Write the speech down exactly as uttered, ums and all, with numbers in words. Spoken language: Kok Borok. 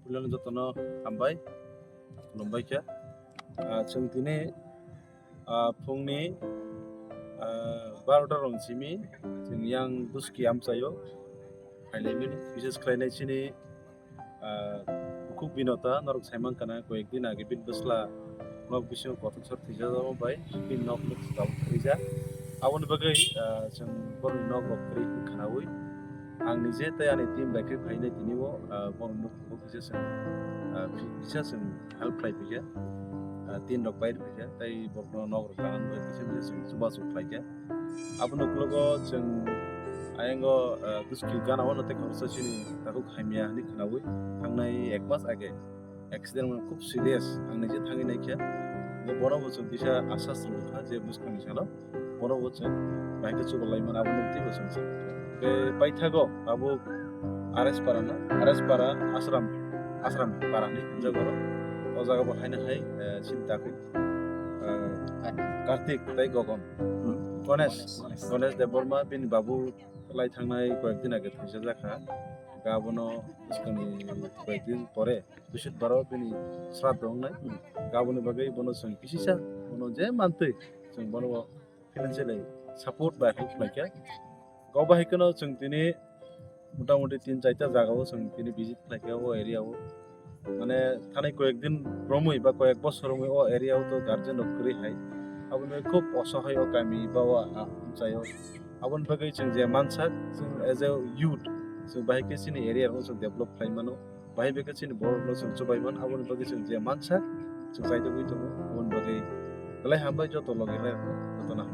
Puilano jotono hambai, khulumbai kha. Ah, chwng tini, ah, phungni, ah, barota rong simi chwng yang Duski amchaio phainaimani, bises khlainai chini, ah, bukhuk Binota, norok saimankha na, koyek din age bini bwsla nok bisingo kothok sor thwijak bai, bini nok nuk tabuk thwijak. Aboni bagwi, ah, chwng borokni nok rok kwrwi khwnaui, ang nije tei ani team bai khe phainai tini o, ah, borokni nok nuk kisa chwng, ah, kisa chwng help khlai phikha, ah, tin rok bai phikha, tei borokno nok rok tanani bai kisa kisa chwng chubachu khlaikha. Aboni ukologo chwng ayango, ah, Duski gana o no tei khoroksa chini takhuk hamya hinwi khwnaui thangnai ek mas age accident wngmani khub serious, ang nije thangwi naikha. Bo bono bo chwng kisa asa swrwngkha je bwskangni salo bono bo chwng bahai khe chuballaimani, aboni teibo chwng sakha. Tei paithago abo R S Para na, R S Para Ashram, Ashram Para hinwi hwnjago oro. O jaga bo haino hai, eh, chini takhuk, eh, Kartik tei Gogon. Hmm. Ganesh, Ganesh. Ganesh Debbarma, bini babu lai thangnai koyek din age thwisa jakha. Abono bwskangni koyek din pore Bisudbaro bini sraddho wngnai. Hmm. Aboni bagwi bono chwng kisisa, bono je mantwi chwng bono bo financially support bai help khlaikha. Go bahai kheno chwng tini motamuti tin charta jagao chwng tini visit khlaikha o area o. Mane thani koyek din romwi ba koyek bosor romwi o area o to guardian rok kwrwi hai. Aboni bagwi khub osohai o kami ba o, ah, amchaio. Aboni bagwi chwng je mansak, chwng as a youth, chwng bahai khe chini area rokno chwng develop khlai mano. Bahai bai khe chini borok no chwng chubai man, aboni bagwi chwng je mansa chwng chaitogwi tongo, aboni bagwi belai hambai joto logi rok joto no.